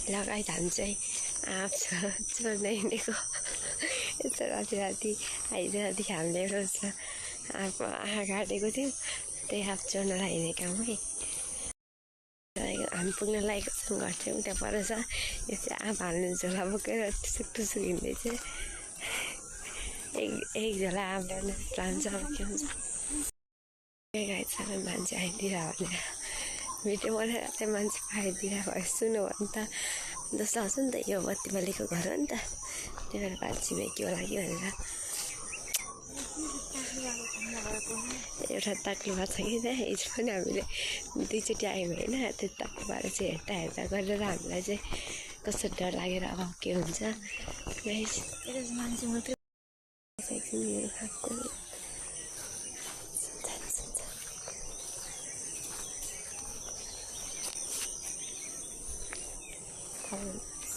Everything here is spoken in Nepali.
लगाइधान चाहिँ आँप छ चोर्दै हिँडेको यस्तो राति राति आइज हामीले रोज आँप आँखा काटेको थियो त्यही आँप चोर्नलाई हिँडेको है हामी पुग्न लागेको छौँ घर चाहिँ उता पर छ यो चाहिँ आँप हाल्ने झोला बोकेर टुसुक टुसुक हिँड्दै चाहिँ एक झोला आँप ल्याउन लान्छ अब के हुन्छ गाई सबै मान्छे आइदिएर भनेर भिडियो बनाएर चाहिँ मान्छे आइदिएर भयो सुन्यो भने त जस्तो आउँछ नि त यो बत्ती बलेको घर हो नि त त्यही भएर बात छिमेकी होला कि भनेर एउटा ताक्लो भएको छ कि त्यहाँ हिजो पनि हामीले दुईचोटि आयौँ होइन त्यो ताक्लोबाट चाहिँ हेर्दा गरेर हामीलाई चाहिँ कस्तो डर लागेर अब के हुन्छ मान्छे मात्रै खाएको